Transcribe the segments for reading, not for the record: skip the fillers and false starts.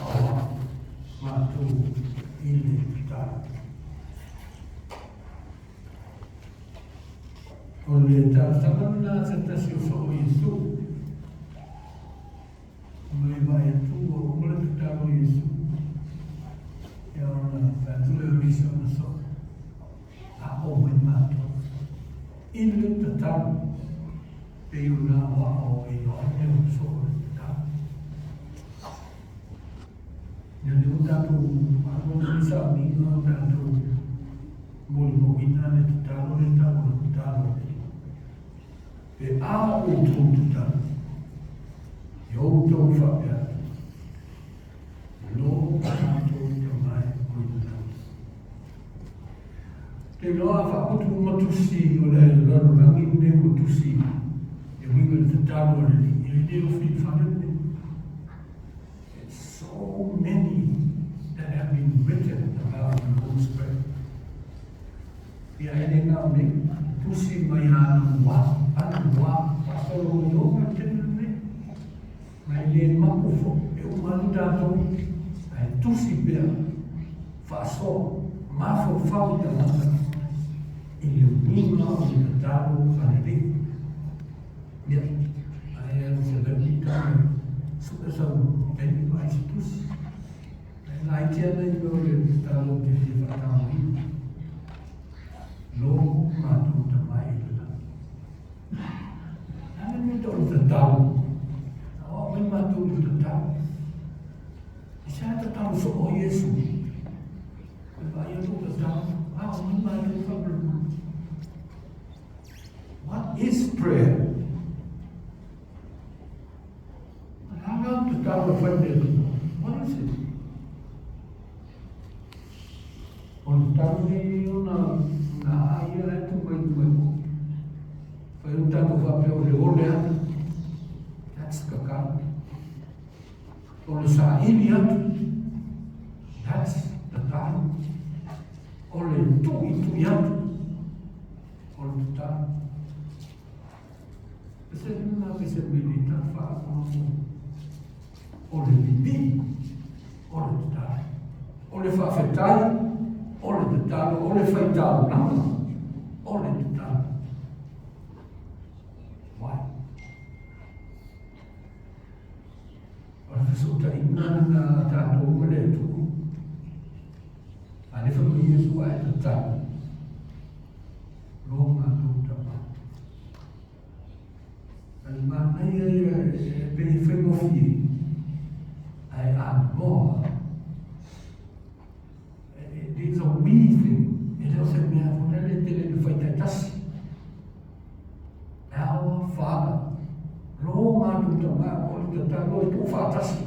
Aoao matou i le tatalo. O le talosaga lena a se tasi o soo Iesu. Mai vaai atu ua uma le tatalo a Iesu. Ia ona fai atu lea o nisi o ana soo. Aʻo mai matou i le tatalo pei ona aʻoaʻo e Ioane o soo le tatalo. Ia lea ua tatou alu nei sauniga o tatou molimauina le tatalo le tau o le tatalo pe a outou tatalo e outou faapea atu lo matou tamae o i le lagi. Te iloa a faaputu uma tusi o le lalolagi lenei ua tusi e uiga i le tatalo a le Alii, e le ofi i le fale lenei. It's so many that have been written about the Lord's Prayer. Ia e le na o nei, tusi mai ana mua, ana mua, faasolo mai o mai te lenei. Ma e le mapu fo, e uma atu tatou, ae tusi pea, faasoa, mafaufau tagata i le uiga o le tatalo a le Alii. Ia, ae alu se lagi tau suʻe sau taimi vaai se tusi. Ae laiti ana i mea o le tatalo ou te fia faatauaina. Lo matou tamae i le lagi. A le mea tau le tatalo, aoao mai matou i le tatalo. I se a tatalo soo ai Iesu? E vaai atu o tatalo, aoao mai matou faamolemole. What is prayer? A la tatalo e fai le Atua. What is it? O le tatalo nei ona na a ia la e tu mai tu mai ko. Fai o tatou faapea o le ole atu. That's tatalo. O le saili atu. That's tatalo. O le tuitui atu. O le tatalo. Pese luna pese mili ta whaakolomo. O le pipii, o le tatalo. O le faafetai, o le tatalo. O le faitaulaga, o le tatalo. Why? O le fesootaiga lena a tatou ma le Atua. A le fai mai Iesu a e tatalo, lo matou tama. A le manaia ia e pei e faigofie, ae anoa. It is a we thing. E le o se mea foi lele e tele ina fai taitasi. Our Father. Lo matou tama o le tatalo e tuufaatasi.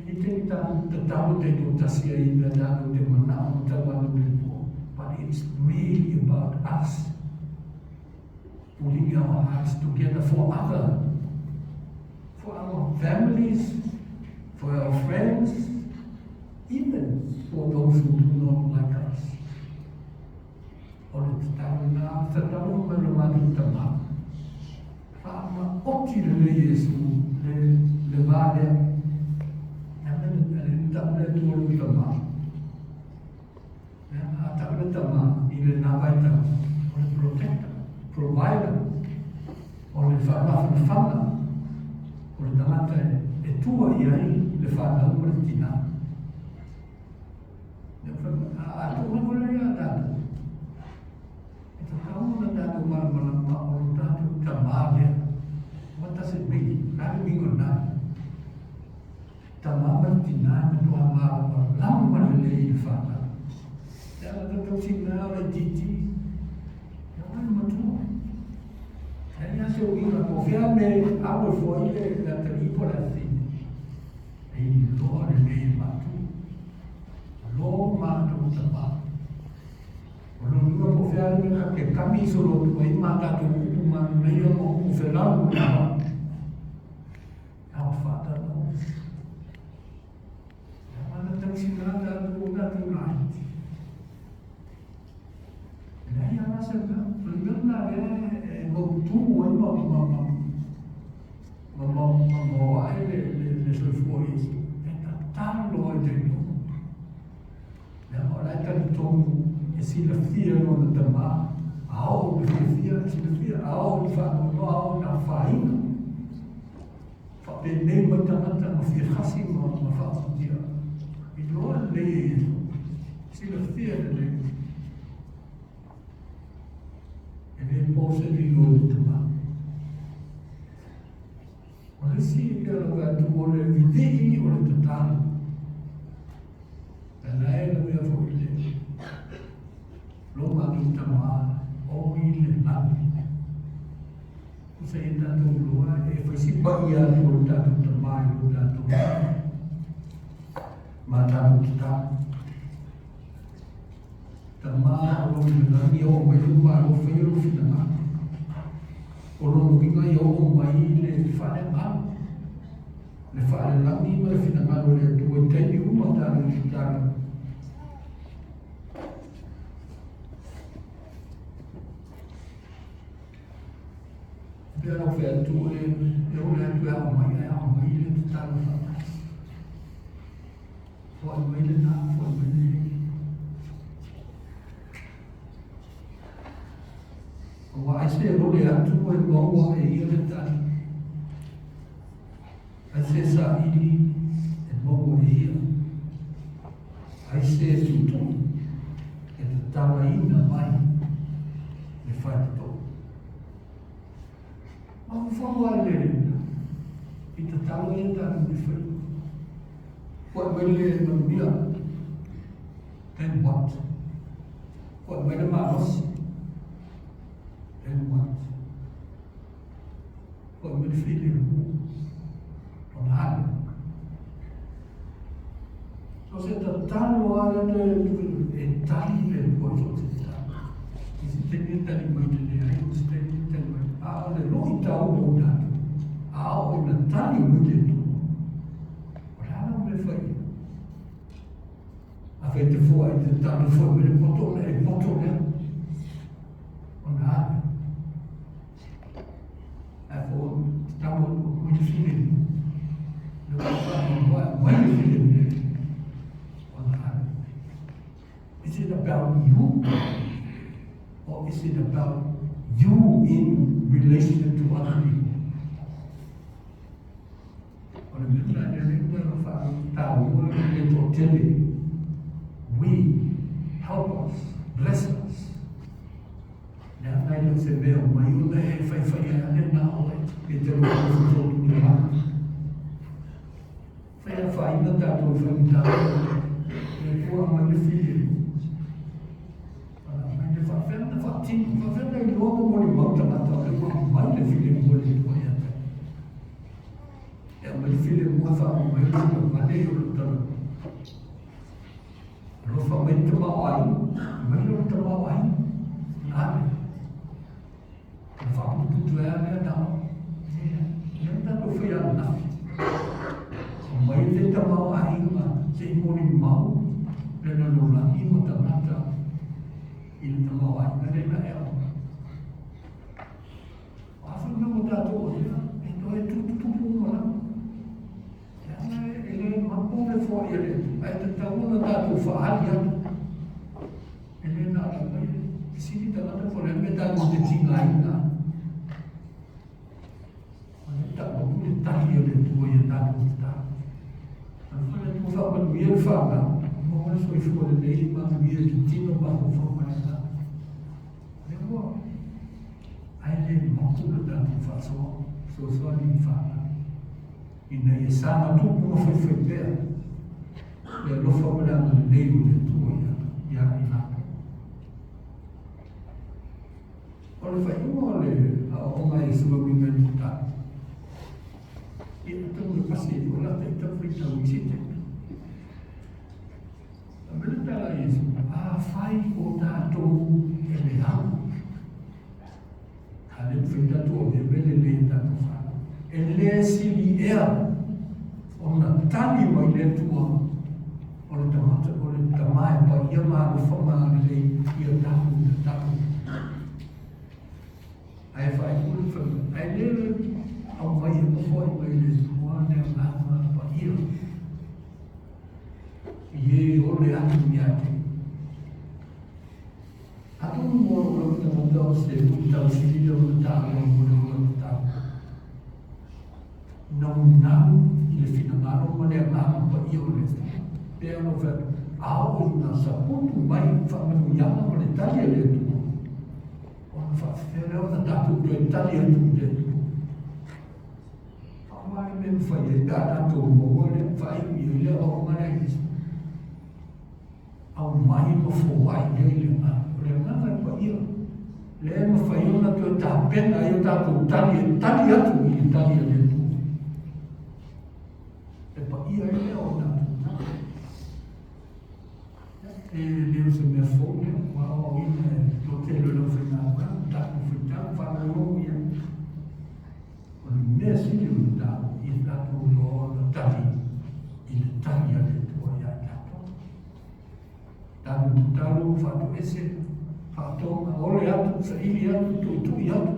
E te i tātou tatalo te tōtasi ai i mea tātou te manao ma tau anu le Atua. But it's really about us putting our hearts together for other, for our families, for our friends, even for those who do not like us. O le tatalo na, tatalo mai lo matou tama. Faamaoti lelei Iesu le, le va lea. A mea le tau le Atua le tama. A tau le tama i le nā vaitau, o le protector, provider, o le faamafanafana, o le tagata e tua i ai le whanau ma le tina. A tuu lava lea ia tatou, e tatau ona tatou malamalama o lo tatou tamā lea. What does it mean? O le a le uiga o lena? Tamā ma le tinā e matuā malamalama lelei i le whanau. Te ala tatou tinā o le itiiti, e oe le matua. E ia se uiga, po o fea le alu e fua ai le atalii po o le afafine. E iloa lelei e matou. Lo matou tama. O lona uiga po o fea le mea ke kami solo atu ai ma tatou upu manaia ma upu felau le va. Our Father knows. E mana tausi na tatou o tatou laiti. E leai lava se mea. O le mea lena lea e mautu ai ma, ma, ma. la e talitonu e silafia lona tamā, a oo i le fiafia, e silafia, a oo i le faanoanoa, a oo i le afaina. Faapenei mai tagata ma fiafasi ma, ma faamutia. Iloa lelei e Iesu. Silafia lelei. E le po se lilo i le tamā. O le isi pei ona fai atu o le vivii o le tatalo. E la e lavea foi le loma atu tamā o i le lagi. Tusa ia tatou iloa e fai si paia atu o le tatou tamā i lo tatou ma tatou tatalo. Tama o lo i le lagi ia oo mai lou Malo, faia lou finagalo. O lona uiga ia oo mai le faaleagaga, le faalelagi ma le finagalo o le Atua i taimi uma tatou tatalo. Pei ona ou fai atu, e ole atu e ao mai, ae ao mai le tatalo faatasi. Foai mai lena, foai mai lenei. Aua ai se lole atu e maua e ia le tali. Ai se saili e maua e ia. Ai se tuutuu e tatalaina mai le faitotoa. Mafaufau lava le i tatalo ia tatou te faia. Foai mai le manuia. Then what? Foai mai le malosi. Then what? Foai mai le filemu. Ona alu. So se tatalo lava le e tali le Atua i so o se tatalo. I se taimi e tali mai le leai, o se taimi e tali mai. A o le luitau mo tatou, a oo ina tali mai le Atua, o le a lau mea e fai ai? Afai te foai i te tatalo foai mai le poto ona e poto lea. Ona alu. Ae fo tatalo mai le filemu. Le ua whaanoa mai le filemu. Ona alu. Is it about you? Or is it about you in relation to other people? O le mea la lea lea ua faataua le toatele. We help us, bless us. Leaga e le o se mea o mai ona e faifai ai ane na oe e te loa o fuso tu le lā. Fai a whaina tātou i whai tātou. E tua mai le whiri. Ana mai le whawhea na whatino, whawhea na i loa mo le mau tangata o le ua mai le whiri mo le tua ia te. E mai le whiri mo a wha mai le whiri vale i o le tala. Alofa mai le tamaoaiga, mai lona tamaoaiga, ave. Na faaputuputu ai lava lea tama. Lea na tatou faia ananafi. Aumai le tamaoaiga se i molimau le lalolagi ma tagata i le tamaoaiga lea na e aumai. O a foi mea ua tatou avea, e toe tuputupu uma lava. Leaga e le mapu le foai a le Atua, ae tatau ona tatou faaali atu. E le na ala mai e fesili tagata po o le a le mea tatou te tigaina ai. O le tau atu le tali a le Atua ia tatou tatalo. Alofa le Atua faamanuia le fanau, maua le soifua lelei, manuia i le tino, mafaufau ma le agaga. Lea ua ae le mapu le tatou faasoa, fesoasoani i fanau. Ina ia saga tupu ma faifai pea le alofa ma le agalelei o le Atua ia i latou. O le faaiuga o le aoaoga a Iesu e uiga i le tatalo, ia atonu e pasi ai foi la ta ita faitau i isi taimi. A mea le tala a Iesu, afai o tatou e leaga, A le mafai tatou avea mea lelei e tatou fanau. E le sili ea ona tali mai le Atua o le tagata o le tama e paia ma alofa ma agalelei ia tatou tatalo. Ae faaiu le fai mai, ae le aumai e nofo ai mai le Atua le agaga paia i e ole atu ia te. se luitau sili lea ona taua mo le ola tatau. Naunau i le finagalo ma le Agaga Paia o le Atua. Pei ona ou fai atu, a oo ina saputu mai faamanuiaga ma le tali a le Atua, ona faafefea lea ona tatou toe tali atu i le Atua? Faaaoga le mea e mafai ai pe a tatou maua le faaiu i ai le aoaoga lea a Iesu. Aumai ma foai ai le agaga. O le agaga e paia, lea e mafai ona toe tapena ai o tatou tali e tali atu i le tali a le Atua. E paia ai lea o tatou tali. E le o se mea fou lea, ua aoaoina e le toatele o le aufaigaluega, tatou faitau, faalogologo i ai. O le mea sili ona taua, ia tatou iloa ona tali i le tali a le Atua ia i tatou. Tatou tatalo, faatoese, faatoga, ole atu, saili atu, tuitui atu.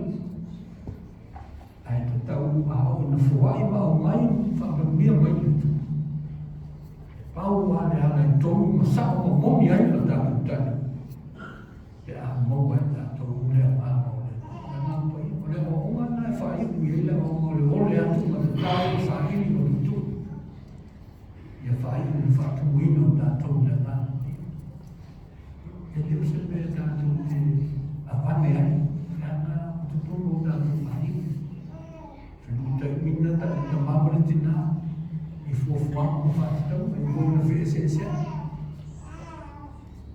Ae tatau a oo ina foai ma aumai faamanuia mai le Atua. E pau lava le ala e tonu ma sao ma moni ai le tatou tali. Pe a maua e tatou le agaga o le Atua, le Agaga Paia. O le aoaoga lena e faaiu i ai le aoaoga o le ole atu ma le tao ma saili ma tutu. Ia faaiu le faatumuina o tatou i le Agaga Paia. E le o se mea tatou te avane ai, leaga o totonu o tatou aiga. Feluitaiina ta le tama ma le tina i fuafuaga ma faatatauga i ona feeseeseai.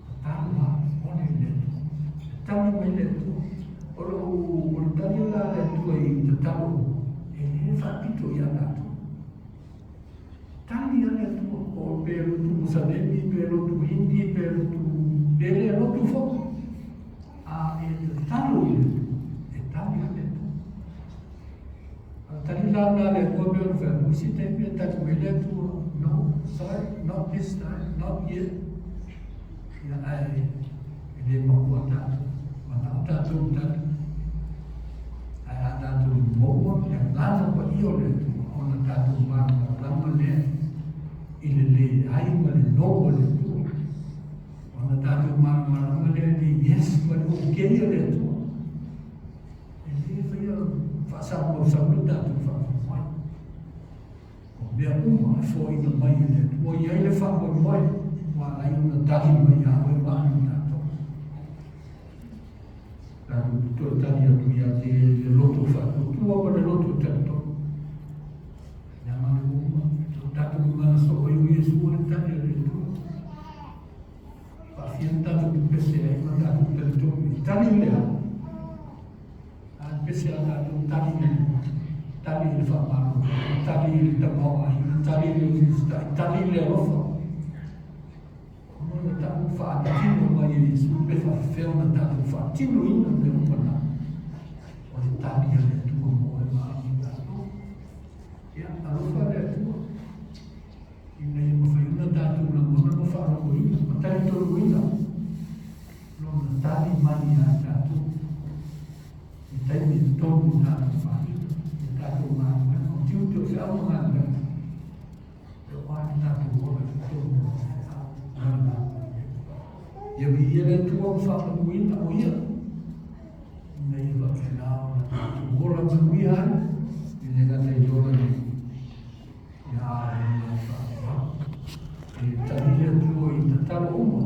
Tatalo lava, ole i le Atua. E tali mai le Atua. O lou, o le tali la a le Atua i tatalo uma, e le faapito ia tatou. Tali a le Atua, o pe lotu Musalemi, pe lotu Hindi, pe lotu, pe le lotu foi. A e tatalo i le Atua, e tali a le Atua. A tali la na le Atua pe ona fai atu, isi taimi e tali mai le Atua, no, sorry, not this time, not yet. Ia ae e le makua tatou, manao tatou i tali. Ae a tatou maua le agaga paia o le Atua, ona tatou malamalama lea i le leai ma le no a le Atua. Ona tatou malamalama lea i le yes ma le okay a le Atua. E le faia faasaumausamau le tatou faamoemoe. O mea uma e foaiina mai e le Atua, e i ai le faamoemoe ua ala ai ona tali mai ia oe ma au i tatou. Tatou te toe tali atu ia te le loto faatuatua ma le loto talitonu. Leaga le uma, tatou gagana soo ai o Iesu o le tali a le Atua. Faafia na tatou pepese ai ma tatou talitonu i tali lea. A pepese a tatou tali i tali i le faamalo, tali i le tamaoaiga, tali i le usiusitai, tali i le alofa. Ona na tatou faatino mai e Iesu pe faafefea ona tatou faatinoina mea uma na. O le tali a le Atua mo oe ma au i tatou. Ia, alofa le Atua. Ina ia mafai ona tatou lagona ma faalogoina ma talitonuina Lona tali mai ia i tatou i taimi e tonu i tatou faaina, i tatou galuega, o tiute o feau ma galuega, e oa le tatou ola i totonu o le feau ma le galuega. Ia viia le Atua ma faamanuina o Ia, ina ia faapena ona tatou ola manuia ai, e le gata i ola nei, E tali le Atua i tatalo uma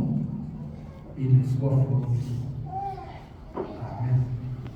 i le suafa o Iesu. Amen.